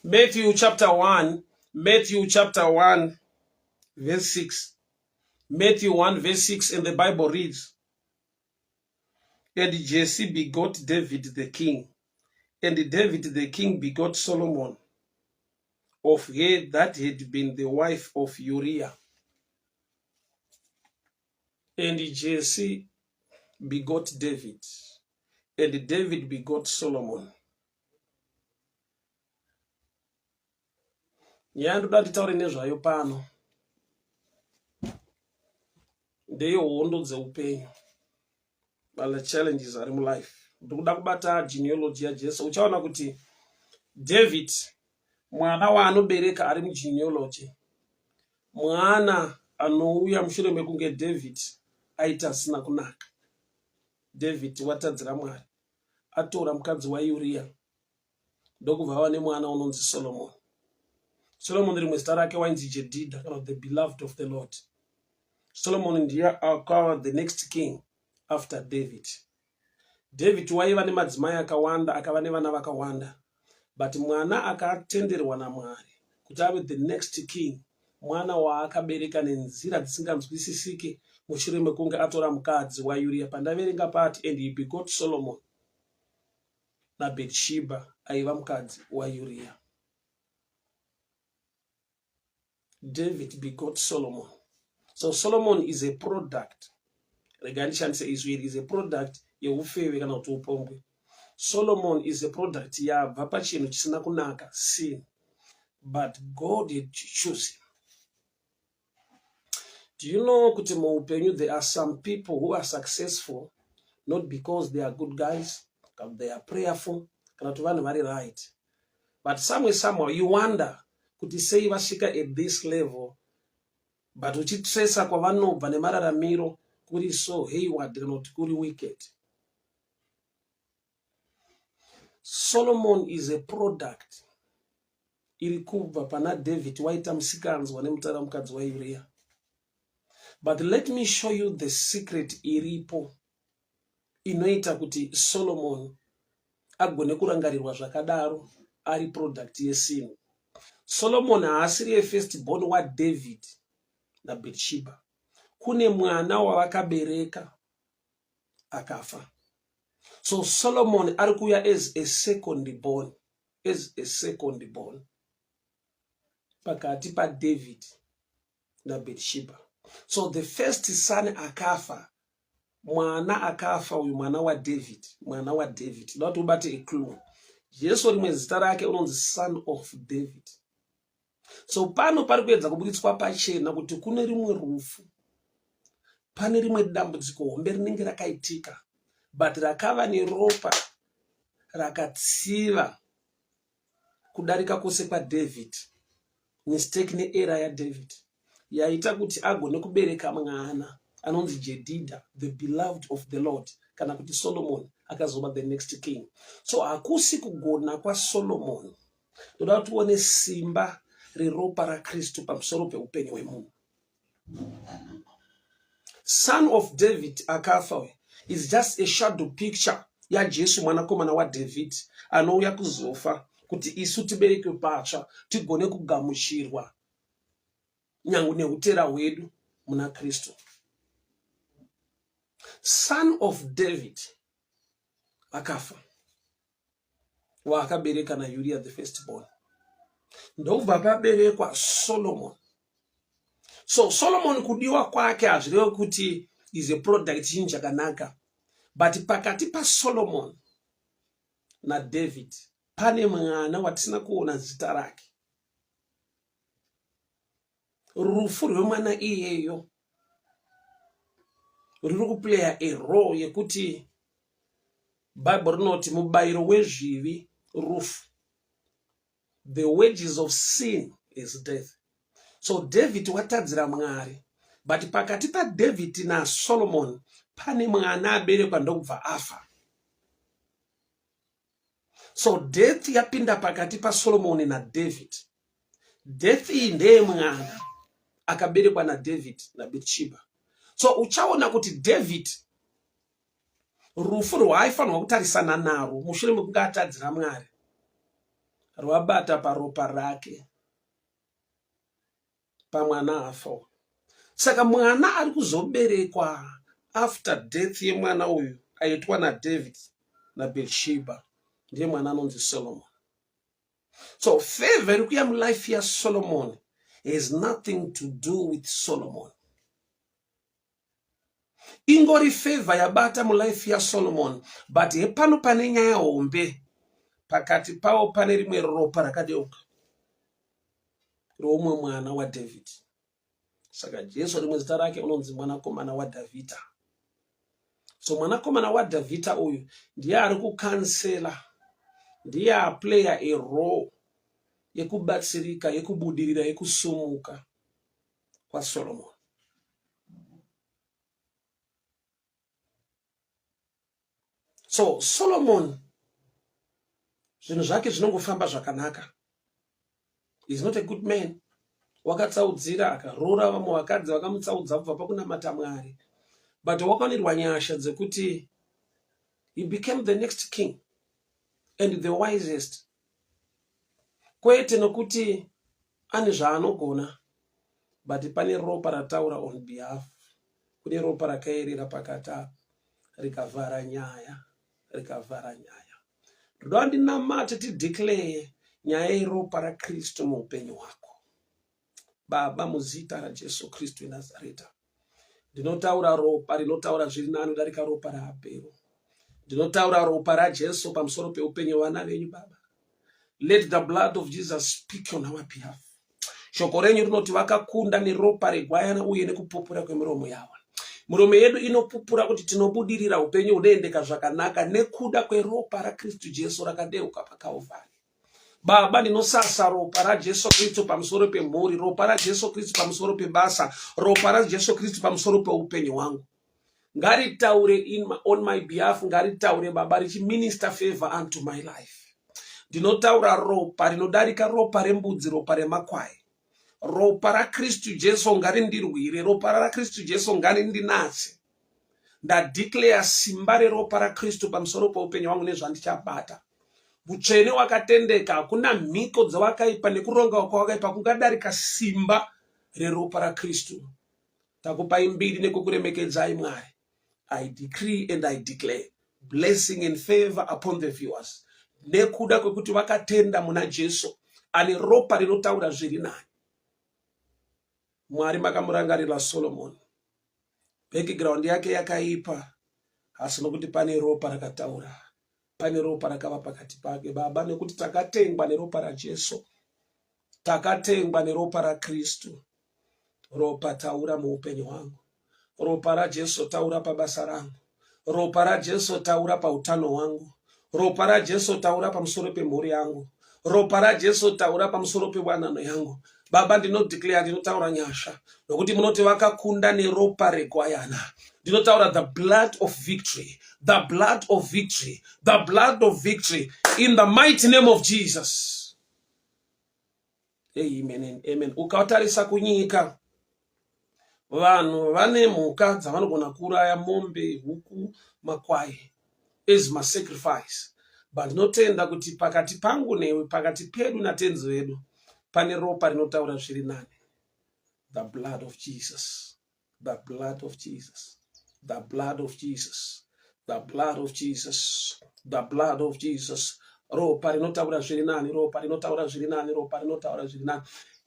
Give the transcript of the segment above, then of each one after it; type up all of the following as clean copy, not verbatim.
Matthew chapter 1, Matthew chapter 1 verse 6. Matthew 1 verse 6 and the Bible reads, And Jesse begot David the king, and David the king begot Solomon of her that had been the wife of Uriah. And Jesse begot David, and David begot Solomon. Nyaya ndoda nditaure nezvayo pano ndeyehondo dzeupenyu but challenges ari mulife. Ndikuda kubata genealogy yaJesu. Uchaona kuti David mwana waanobereka ari mugenealogy mwana anouya mushure mekunge David aita asina kunaka. David watadzira Mwari, atora mukadzi waUria ndokubva ava nemwana unonzi Solomon. Solomon rimwe zita rake wainzi Jedida kana the beloved of the Lord. Solomon ndiye akava the next king after David. David waiva nemadzimai akawanda akava nevana vakawanda but mwana akatenderwa naMwari kuti ave the next king mwana waakabereka nenzira dzisinganzwisisike mushure mekunge atora mukadzi waUria pandaverenga pati and he begot Solomon naBethsheba aiva mukadzi waUria. David begot Solomon. So Solomon is a product. Rega ndishandise izwi iri is a product yeufeve kana kuti upombwe. Solomon is a product yabva pachinhu chisina kunaka sin. But God had to choose him. Do you know kuti muupenyu there are some people who are successful not because they are good guys, kana they are prayerful, kana kuti vanhu vari right. But somewhere somehow you wonder kuti sei vasvika at this level but uchitresa kwavanobva nemararamiro kuri so hayward kana kuti kuri wicked. Solomon is a product iri kubva pana David waita musikanzwa nemutara mukadzi waUria. But let me show you the secret iripo inoita kuti Solomon agone kurangarirwa zvakadaro ari product yesin. Solomon haasiri yefirst born waDavid naBethsheba. Kune mwana wavakabereka akafa. So Solomon ari kuuya as a second born, as a second born pakati paDavid naBethsheba. So the first son akafa, mwana akafa uyu mwana waDavid, mwana waDavid. Ndoda kuti ubate a clue. Jesu rimwe zita rake unonzi son of David. So pano pari kuedza kuburitswa pachena kuti kune rimwe rufu, pane rimwe dambudziko hombe rinenge rakaitika, but rakava neropa rakatsiva kudarika kwose kwaDavid, mistake neera yaDavid yaita kuti agone kubereka mwana anonzi Jedida, the beloved of the Lord, kana kuti Solomon akazova the next king. So hakusi kugona kwaSolomon. Ndoda kuti tione simba reropa raKristu pamusoro peupenyu hwemunhu. Son of David akafa uyu is just a shadow picture yaJesu mwanakomana waDavid anouya kuzofa kuti isu tiberekwe patsva tigone kugamuchirwa nyange neutera hwedu muna Kristu. Son of David akafa waakabereka naUria the first born, ndokubva paberekwa Solomon. So Solomon kudiwa kwake hazvireve kuti is a product chinhu chakanaka, but pakati paSolomon naDavid pane mwana watisina kuona zita rake. Rufu rwemwana iyeyo ruri kuplaya a role yekuti Bible rinoti mubayiro wezvivi rufu. The wages of sin is death. So David watadzira Mwari, but pakati paDavid naSolomon pane mwana aberekwa ndokubva afa. So death yapinda pakati paSolomon naDavid. Death iyi ndeyemwana akaberekwa naDavid naBethsheba. So uchaona kuti David rufu rwaaifanirwa kutarisana narwo mushure mekunge atadzira Mwari rwabata paropa rake pamwana afa uyu. Saka mwana ari kuzoberekwa after death yemwana uyu aitwa naDavid naBethsheba ndiye mwana anonzi Solomon. So favor iri kuya mulife yaSolomon has nothing to do with Solomon. Ingori favor yabata mulife yaSolomon, but hepano pane nyaya hombe. Pakati pavo pane rimwe ropa rakadeuka roumwe mwana waDavid. Saka Jesu rimwe zita rake unonzi mwanakomana waDhavhidha. So mwanakomana waDhavhidha uyu ndiye ari kukansela, ndiye aplaya a role yekubatsirika, yekubudirira, yekusumuka kwaSolomon. So Solomon zvinhu zvake zvinongofamba zvakanaka. He's not a good man. Wakatsaudzira akaroora vamwe vakadzi vakamutsaudza kubva pakunamata Mwari. But wakawanirwa nyasha dzekuti he became the next king and the wisest. Kwete nokuti ane zvaanogona but pane ropa rataura on behalf. Kune ropa rakaerera pakati apa rikavhara nyaya, rikavhara nyaya. Ndoda ndinamate tideclare nyaya yeropa raKristu muupenyu hwako. Baba, muzita raJesu Kristu weNazareta, ndinotaura ropa rinotaura zviri nani kudarika ropa raAbhero. Ndinotaura ropa raJesu pamusoro peupenyu hwevana venyu, Baba. Let the blood of Jesus speak on our behalf. Shoko renyu rinoti vakakunda neropa regwayana uye nekupupura kwemiromo yavo. Miromo yedu inopupura kuti tinobudirira, upenyu hunoendeka zvakanaka nekuda kweropa raKristu Jesu rakadeuka paKalvari. Baba, ndinosasa ropa raJesu Kristu pamusoro pemhuri, ropa raJesu Kristu pamusoro pebasa, ropa raJesu Kristu pamusoro peupenyu hwangu. Ngaritaure on my behalf, ngaritaure Baba richiminister favor unto my life. Ndinotaura ropa rinodarika ropa rembudzi, ropa remakwai. Ropa raKristu Jesu ngarindirwire, ropa raKristu Jesu ngarindinatse. Ndadeclare simba reropa raKristu pamusoro peupenyu hwangu nezvandichabata. Mutsvene wakatendeka, hakuna mhiko dzawakaipa nekuronga kwawakaipa kungadarika simba reropa raKristu. Takupai mbiri nekukuremekedzai Mwari. I decree and I declare blessing and favor upon the viewers. Nekuda kwekuti vakatenda muna Jesu ane ropa rinotaura zviri nani. Mwari makamurangarira Solomon. Background yake yakaipa asi nokuti pane ropa rakataura. Pane ropa rakava pakati pake Baba, nekuti takatengwa neropa raJesu. Takatengwa neropa raKristu. Ropa taura muupenyu hwangu. Ropa raJesu taura pabasa rangu. Ropa raJesu taura pautano hwangu. Ropa raJesu taura pamusoro pemhuri yangu. Ropa raJesu taura pamusoro pewanano yangu. Baba, ndinodeclare, ndinotaura nyasha nokuti munoti vakakunda neropa regwayana. Ndinotaura the blood of victory, the blood of victory, the blood of victory in the mighty name of Jesus. Amen and amen. Ukatarisa kunyika, vanhu vane mhuka dzavanogona kuuraya, mombe, huku, makwai as masacrifice. But ndinotenda kuti pakati pangu newe, pakati pedu natenzi vedu, pane ropa rinotaura zviri nani. The blood of Jesus. The blood of Jesus. The blood of Jesus. The blood of Jesus. The blood of Jesus. Ropa rinotaura zviri nani, ropa rinotaura zviri nani, ropa rinotaura zviri nani.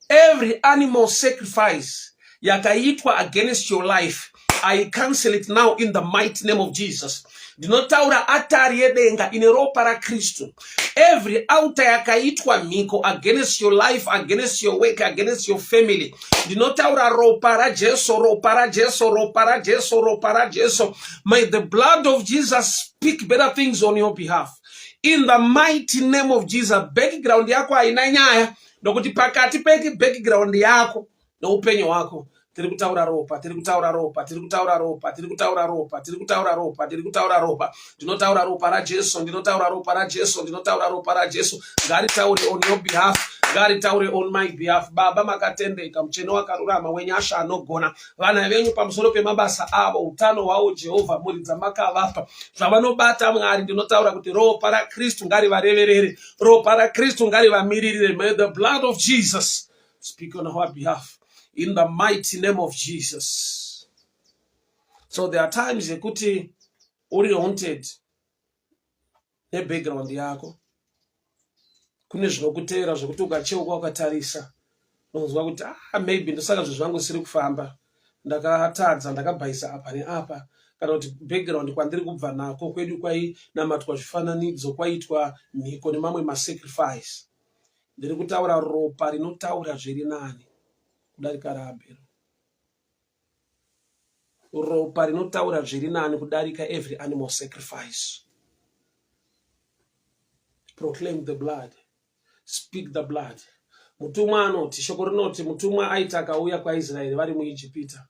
Every animal sacrifice yakaitwa against your life, I cancel it now in the mighty name of Jesus. Ndinotaura atari yedenga ine ropa raKristu. Every altar yakaitwa mhiko against your life, against your work, against your family. Ndinotaura ropa raJesu, ropa raJesu, ropa raJesu, ropa raJesu. May the blood of Jesus speak better things on your behalf. In the mighty name of Jesus. Background yako haina nyaya, nokuti pakati pebackground yako neupenyu hwako tiri kutaura ropa, tiri kutaura ropa, tiri kutaura ropa, tiri kutaura ropa, tiri kutaura ropa, tiri kutaura ropa. Ndinotaura ropa raJesu, ndinotaura ropa raJesu, ndinotaura ropa raJesu. Ngaritaure on your behalf. Ngaritaure on my behalf. Baba makatendeka, mutsvene wakarurama, wenyasha anogona. Vana venyu pamusoro pemabasa avo, utano hwavo, Jehovha, mhuri dzamakavapa, zvavanobata, Mwari, ndinotaura kuti ropa raKristu ngarivareverere, ropa raKristu ngarivamiririre. May the blood of Jesus speak on our behalf in the mighty name of Jesus. So there are times yekuti uri haunted nebackground yako. Kune zvinokuteera zvekuti ukacheuka ukatarisa, unonzwa kuti, "Ah, maybe ndosaka zvinhu zvangu zvisiri kufamba. Ndakatadza, ndakabhaisa apa neapa," kana kuti background kwandiri kubva nako, kwedu kwainamatwa zvifananidzo, kwaitwa mhiko nemamwe masacrifice. Ndiri kutaura ropa rinotaura zviri nani kudarika raAbhero, ropa rinotaura zviri nani kudarika every animal sacrifice. Proclaim the blood, speak the blood. Mutumwa anoti, shoko rinoti, mutumwa aiti akauya kwaIsraeri vari muIjipita,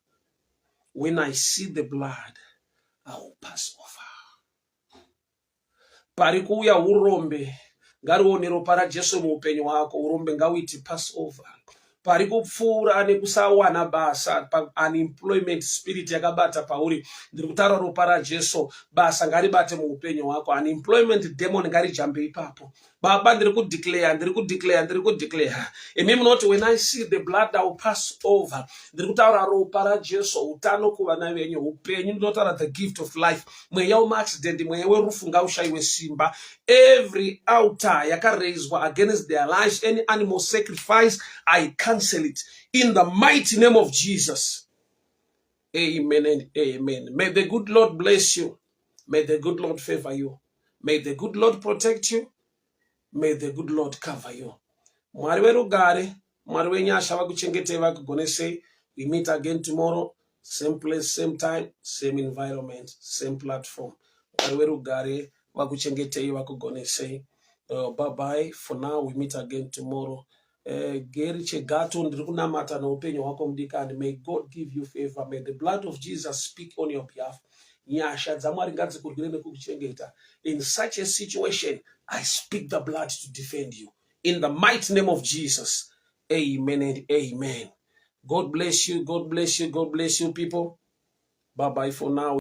"When I see the blood, I will pass over." Pari kuuya urombe, ngarione ropa raJesu muupenyu hwako, urombe ngauiti pass over. Pari kupfuura nekusawana basa, unemployment spirit yakabata pauri, ndiri kutaura ropa raJesu, basa ngaribate muupenyu hwako. Unemployment demon ngarijambe ipapo. Baba, ndiri kudeclare, ndiri kudeclare, ndiri kudeclare. Imi munoti, "When I see the blood, I will pass over." Ndiri kutaura ropa raJesu, utano kuvana venyu, upenyu. Ndinotaura the gift of life. Mweya wemaaccident, mweya werufu ngaushayiwe simba. Every altar yakaraiswa against their lives, any animal sacrifice, I cancel it in the mighty name of Jesus. Amen and amen. May the good Lord bless you. May the good Lord favor you. May the good Lord protect you. May the good Lord cover you. Mwari werugare, Mwari wenyasha vakuchengetei, vakugonesei. We meet again tomorrow, same place, same time, same environment, same platform. Mwari werugare vakuchengetei, vakugonesei. Bye bye for now. We meet again tomorrow. Geri Chegato, ndiri kunamata neupenyu hwako mudikani. May God give you favor. May the blood of Jesus speak on your behalf. Nyasha dzaMwari ngadzikurwire nekukuchengeta. In such a situation, I speak the blood to defend you in the mighty name of Jesus. Amen and amen. God bless you. God bless you. God bless you, people. Bye bye for now.